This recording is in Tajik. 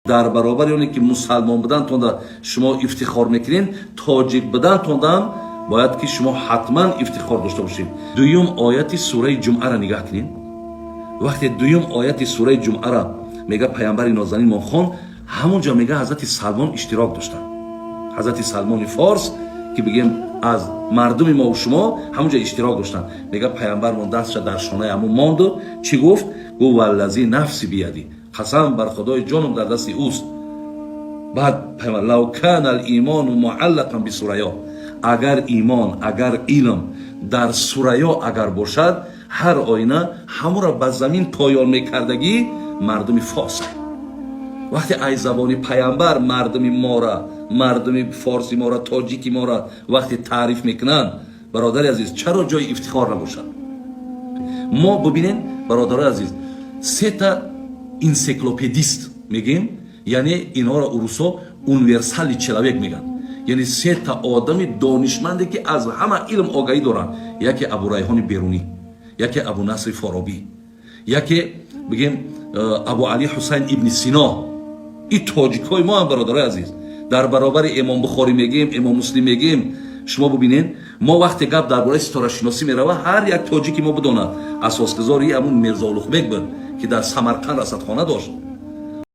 Дар баробари оне ки мусалмон будантонда шумо ифтихор мекунед, тоҷик будантондам бояд ки шумо ҳатман ифтихор дошта бошед. Дуюм ояти сураи Ҷумъара нигаҳ кунед. Вақте дуюм ояти сураи Ҷумъара мега паямбари нозанин мо хон, ҳамон ҷо мега ҳазрати Салмон иштирок доштанд. Ҳазрати Салмони Форс, ки бигем аз мардуми мову шумо, ҳамон ҷо иштирок доштанд. Мега паямбармон дастша дар шонаи ҳамун монду чӣ гуфт? Гуфт: «Валлази нафси бияди», қасам бар худои ҷонум дар дасти ӯст. Баъд: «Лав кана лимону муаллақан бисурайё», агар имон, агар илм дар Сурайё агар бошад, ҳар оина ҳамуро ба замин поён мекардагӣ мардуми форс. Вақте ай забони паямбар мардуми мора, мардуми форси мора, тоҷики мора вақте таъриф мекунанд, бародари азиз, чаро ҷои ифтихор набошад? Мо бибинем, бародарои азиз, сета энсиклопедист мегӯем, яъне инҳоро урусо универсальный человек мегӯянд, яъне сета одами донишманде, ки аз ҳама илм огаҳӣ доранд. Яке Абурайҳони Берунӣ, яке Абунасри Форобӣ, яке бигем Абу Али Ҳусайн ибни Сино. И тоҷикҳои мо ҳам, бародарои азиз, дар баробари Имом Бухорӣ мегӯем, Имом Муслим мегӯем. Шумо бубинед, мо вақте гап дар бораи ситорашиносӣ мерава, ҳар як тоҷики мо бидонад, асосгузори ҳамун Мирзо Улуғбек буд, ки дар Самарқанд расадхона дошт.